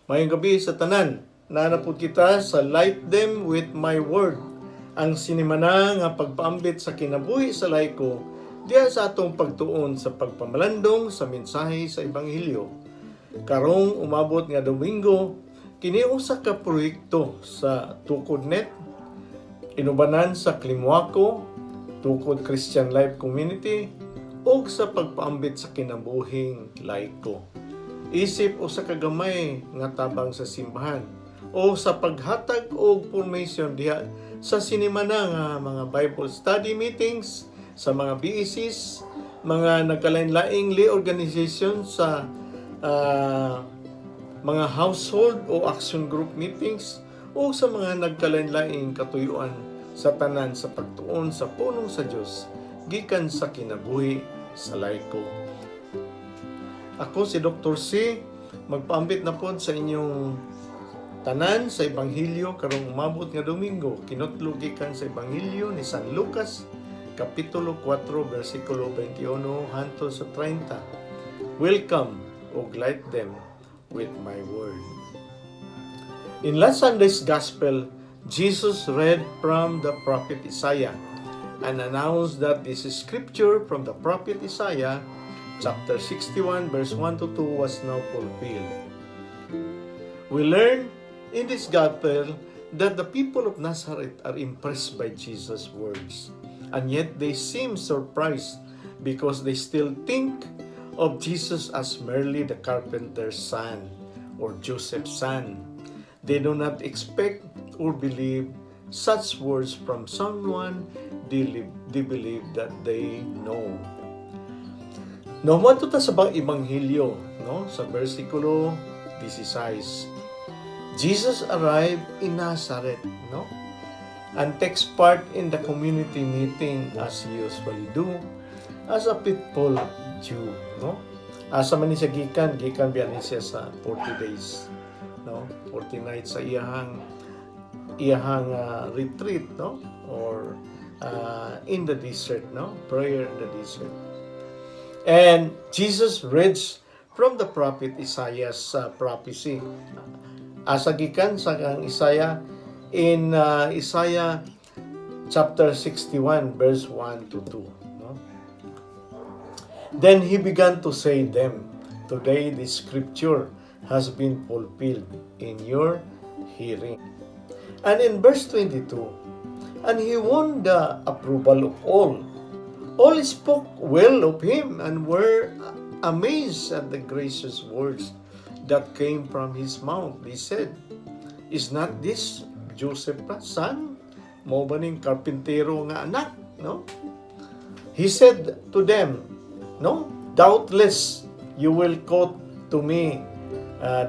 Mayong gabi sa tanan. Nanapod kita sa Light Them with My Word. Ang sinimana nga pagpaambit sa kinabuhi sa laiko diya sa atong pagtuon sa pagpamalandong sa mensahe sa Ebanghelyo. Karong umabot nga Domingo, kini usa ka proyekto sa Tukod Net, inubanan sa Klimwako, Tukod Christian Life Community, o sa pagpaambit sa kinabuhing laiko. Isip o sa kagamay nga tabang sa simbahan o sa paghatag og formation diha sa sinimana nga mga Bible study meetings sa mga BECs, mga nagkalain-laing lay organization sa mga household o action group meetings o sa mga nagkalain-laing katuyuan sa tanan sa pagtuon sa punong sa Dios gikan sa kinabuhi sa laiko. Ako si Dr. C, magpaambit na po sa inyong tanan sa Ebanghelyo karong umabot nga Domingo. Kinutlo gikan sa Ebanghelyo ni San Lucas, Kapitulo 4, versikulo 21 hangtod sa 30. Welcome, o light them with my word. In last Sunday's Gospel, Jesus read from the prophet Isaiah and announced that this scripture from the prophet Isaiah chapter 61 verse 1 to 2 was now fulfilled. We learn in this gospel that the people of Nazareth are impressed by Jesus' words, and yet they seem surprised because they still think of Jesus as merely the carpenter's son or Joseph's son. They do not expect or believe such words from someone they believe that they know. No, mo ta sa bang Ebanghelyo, no? Sa versikulo 16. Jesus arrived in Nazareth, no? And takes part in the community meeting as he usually do as a faithful Jew, no? Asa man ni siya gikan biyan siya sa 40 days, no? 40 nights sa iyahang retreat, no? Or in the desert, no? Prayer in the desert. And Jesus reads from the prophet Isaiah's prophecy. Asa gikan sa kang Isaiah in Isaiah chapter 61 verse 1 to 2. No? Then he began to say them, "Today this scripture has been fulfilled in your hearing." And in verse 22, and he won the approval of all. All spoke well of him and were amazed at the gracious words that came from his mouth. They said, "Is not this Joseph's son? Mo ba ning karpintero nga anak?" No? He said to them, no? "Doubtless you will quote to me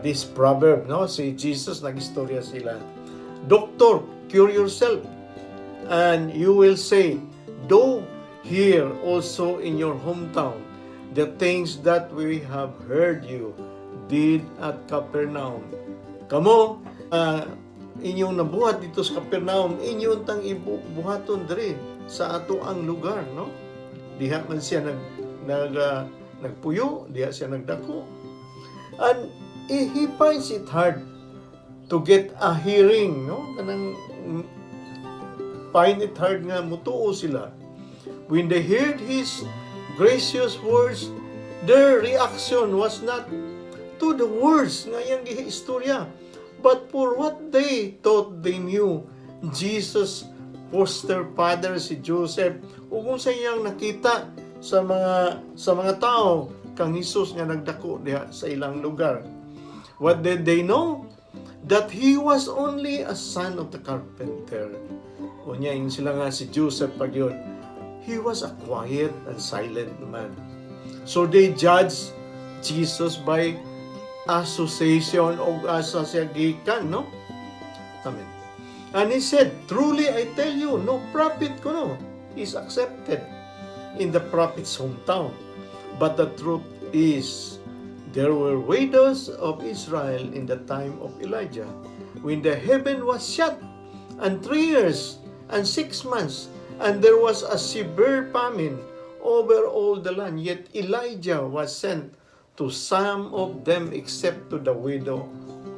this proverb." No? Si Jesus nagistorya sila. "Doctor, cure yourself. And you will say, do here also in your hometown the things that we have heard you did at Capernaum." Kamo, inyong nabuhat dito sa Capernaum, inyong tang ibuhaton diri sa ato ang lugar, no? Diha man siya nagpuyo, diha siya nagdako. And he finds it hard to get a hearing, no? Kanang find it hard nga mutuo sila. When they heard his gracious words, their reaction was not to the words nga iyang gihistorya, but for what they thought they knew. Jesus, foster father si Joseph, ug kung sa iyang nakita sa mga tao kang Hesus nga nagdako diha sa ilang lugar. What did they know? That he was only a son of the carpenter. Unya yun sila nga si Joseph pag yun. He was a quiet and silent man. So they judged Jesus by association o asa siya gikan, no? Amen. And he said, "Truly I tell you, no prophet kuno is accepted in the prophet's hometown. But the truth is, there were widows of Israel in the time of Elijah, when the heaven was shut, and 3 years and 6 months, and there was a severe famine over all the land. Yet Elijah was sent to some of them except to the widow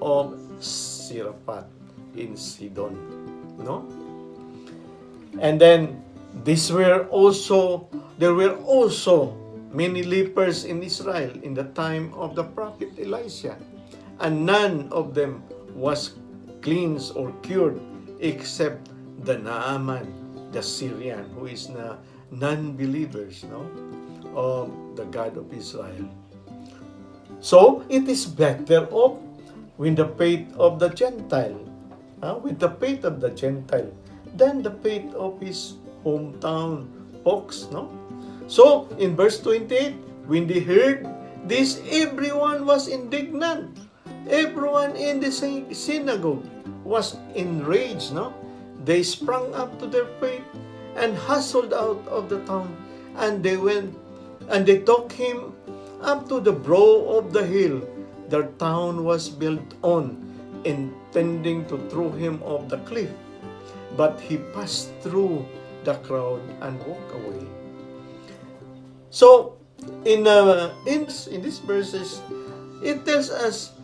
of Sirapat in Sidon. No? And then there were also many lepers in Israel in the time of the prophet Elisha, and none of them was cleansed or cured except the Naaman, the Syrian, who is na non-believers, no, of the God of Israel. So it is better off with the faith of the Gentile, than the faith of his hometown folks, no? So in verse 28, when they heard this, everyone was indignant. Everyone in the synagogue was enraged, no? They sprang up to their feet and hustled out of the town, and they went and they took him up to the brow of the hill their town was built on, intending to throw him off the cliff. But he passed through the crowd and walked away. So in these verses, it tells us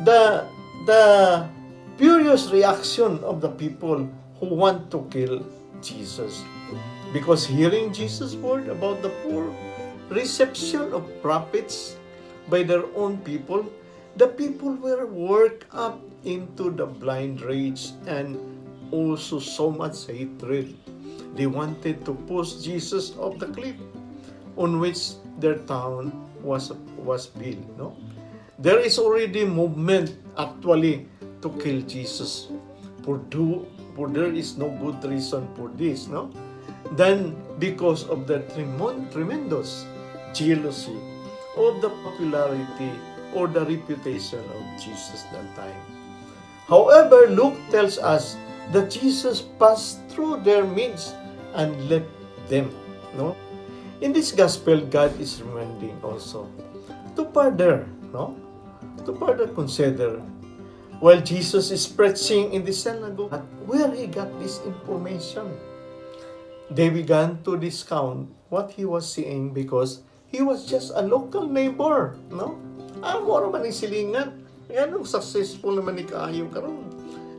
the furious reaction of the people who want to kill Jesus, because hearing Jesus' word about the poor reception of prophets by their own people, the people were worked up into the blind rage and also so much hatred. They wanted to push Jesus off the cliff on which their town was built. No, there is already movement actually to kill Jesus, for there is no good reason for this, no, than because of the tremendous jealousy of the popularity or the reputation of Jesus that time. However, Luke tells us that Jesus passed through their midst and left them. No, in this gospel, God is reminding also to further consider, while Jesus is preaching in the synagogue, where he got this information. They began to discount what he was saying because he was just a local neighbor, no? Mo naman ang silingan. Anong successful naman ni kaayo karon.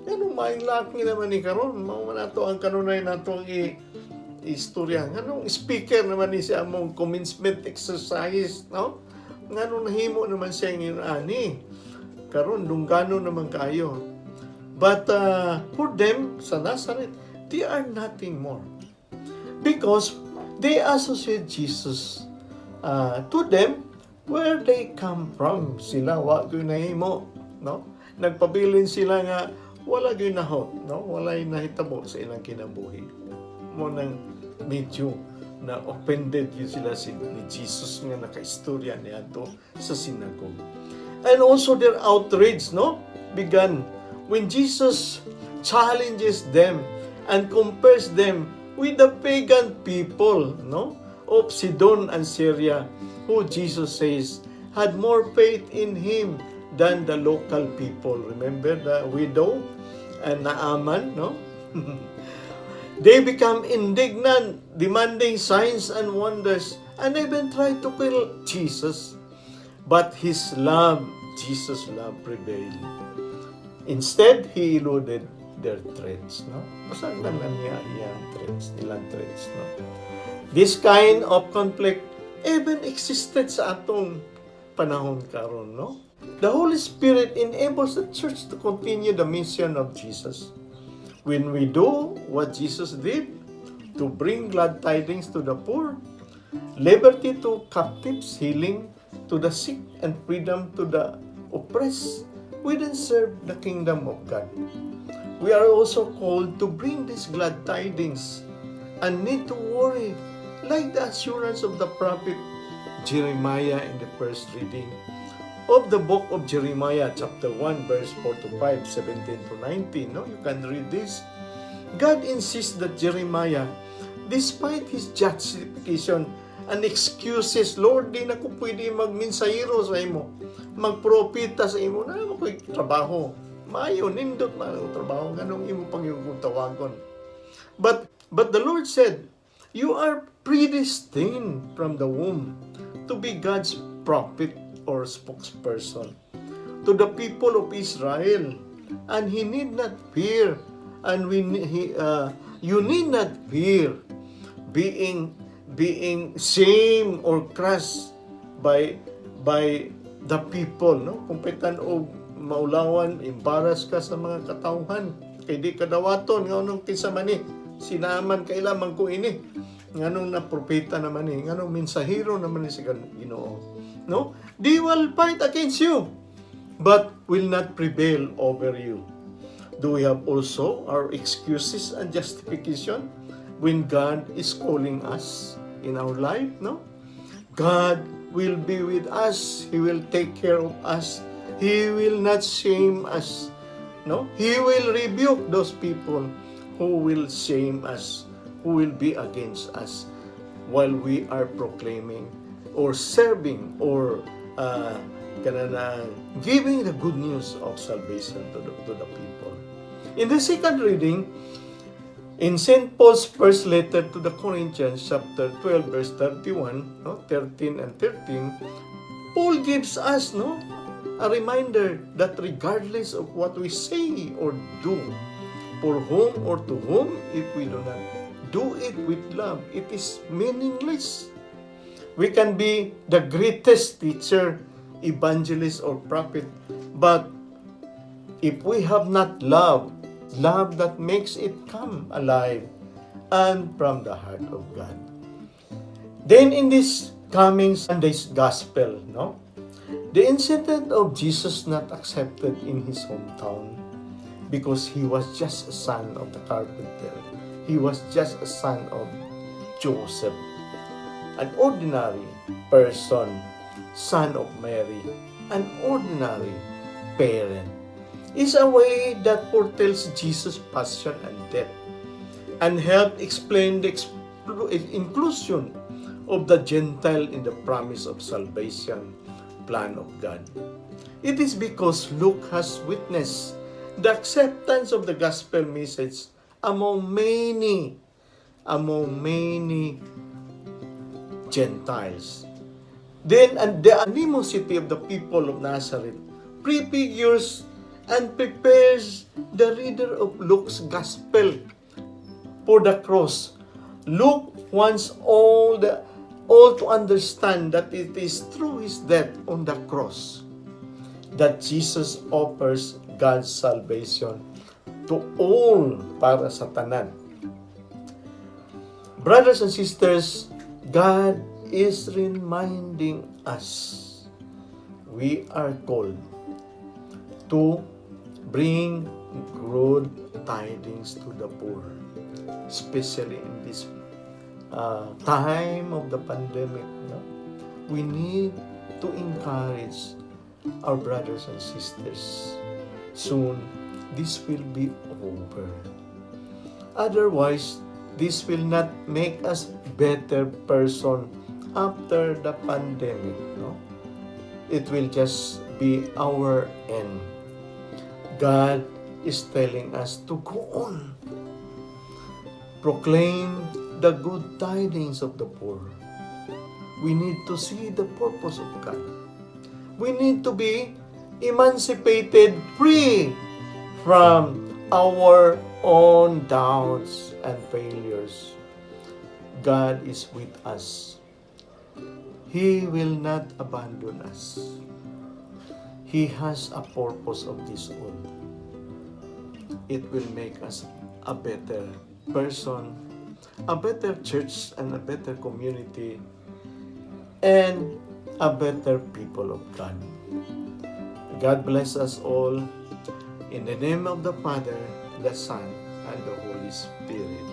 Anong mailaki naman ni karon. Mao man ato ang kanunay nato ang istorya. Anong speaker naman ni siya among commencement exercise, no? Nganong nahimo naman siya ng ani. Karon dunggano naman kaayo. But for them sa Nazareth, they are nothing more. Because they associate Jesus to them where they come from. Sila wa gyud nahimo, no? Nagpabilin sila nga wala gyud nahot, no? Walay nahitabo sa ilang kinabuhi. Mo nang medyo na offended yun sila ni Jesus nga nakaistorya niya to sa synagogue. And also their outrage, no, began when Jesus challenges them and compares them with the pagan people, no, of Sidon and Syria, who Jesus says had more faith in him than the local people. Remember the widow and Naaman, no? They become indignant, demanding signs and wonders, and even try to kill Jesus. But Jesus' love prevailed. Instead, he eluded their threats, no? Basag lang niya ilang threats, no? This kind of conflict even existed sa atong panahon karon, no? The Holy Spirit enables the church to continue the mission of Jesus. When we do what Jesus did, to bring glad tidings to the poor, liberty to captives, healing to the sick, and freedom to the oppressed, we then serve the kingdom of God. We are also called to bring these glad tidings and need to worry, like the assurance of the prophet Jeremiah in the first reading of the book of Jeremiah, chapter 1, verse 4 to 5, 17 to 19. No, you can read this. God insists that Jeremiah, despite his justification and excuses, Lord, di na ko pwede magminsayiro sa imo, magpropita sa imo, na mo ko'y trabaho. Maayo, nindot na ang trabaho, ganong imo pang yung tawagon. But the Lord said, you are predestined from the womb to be God's prophet or spokesperson. to the people of Israel, and he need not fear, and you need not fear being shamed or crushed by the people, no? Kung o maulawan, embarrass ka sa mga katauhan, kay di kadawaton nga nung kinsa man ni sinaman kailaman ko ini nganong na propeta naman ni nganong mensahero naman ni si Ginoo, no? They will fight against you but will not prevail over you. Do we have also our excuses and justification when God is calling us in our life? No, God will be with us. He will take care of us. He will not shame us. No, He will rebuke those people who will shame us, who will be against us while we are proclaiming or serving or giving the good news of salvation to the people. In the second reading, in St. Paul's first letter to the Corinthians, chapter 12, verse 31, 13 and 13, Paul gives us a reminder that regardless of what we say or do, for whom or to whom, if we do not do it with love, it is meaningless. We can be the greatest teacher, evangelist, or prophet, but if we have not love that makes it come alive and from the heart of God. Then in this coming Sunday's gospel, the incident of Jesus not accepted in his hometown because he was just a son of the carpenter. He was just a son of Joseph, an ordinary person, son of Mary, an ordinary parent, is a way that foretells Jesus' passion and death and help explain the inclusion of the Gentile in the promise of salvation plan of God. It is because Luke has witnessed the acceptance of the gospel message among many Gentiles. Then the animosity of the people of Nazareth prefigures and prepares the reader of Luke's gospel for the cross. Luke wants all to understand that it is through his death on the cross that Jesus offers God's salvation to all para sa tanan. Brothers and sisters, God is reminding us we are called to bring good tidings to the poor, especially in this time of the pandemic. We need to encourage our brothers and sisters. Soon, this will be over. Otherwise, this will not make us better person after the pandemic. It will just be our end. God is telling us to go on. Proclaim the good tidings of the poor. We need to see the purpose of God. We need to be emancipated, free from our own doubts and failures. God is with us. He will not abandon us. He has a purpose of this all. It will make us a better person, a better church, and a better community, and a better people of God. God bless us all. In the name of the Father, the Son, and the Holy Spirit.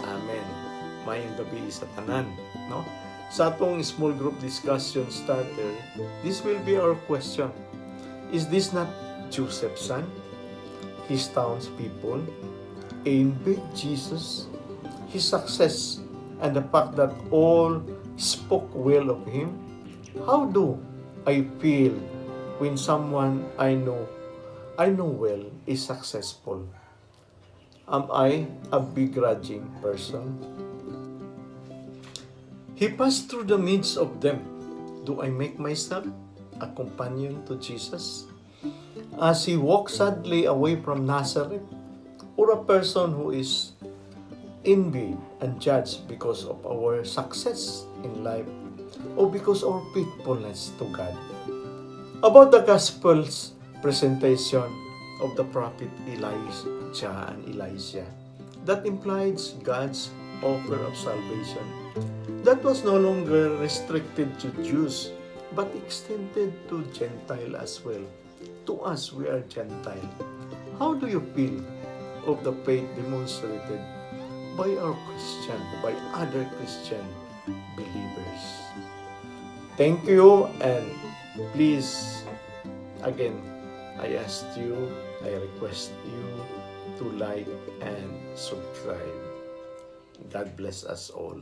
Amen. Mayong gabi sa tanan. Sa atong small group discussion starter, this will be our question. Is this not Joseph's son, his townspeople, envied Jesus, his success, and the fact that all spoke well of him? How do I feel when someone I know well is successful? Am I a begrudging person? He passed through the midst of them. Do I make myself a companion to Jesus? as he walked sadly away from Nazareth, or a person who is envied and judged because of our success in life or because of our faithfulness to God. About the Gospel's presentation of the prophet Elijah and Elisha, that implies God's offer of salvation that was no longer restricted to Jews but extended to Gentile as well. To us, we are Gentile. How do you feel of the faith demonstrated by by other Christian believers? Thank you, and please, again, I request you to like and subscribe. God bless us all.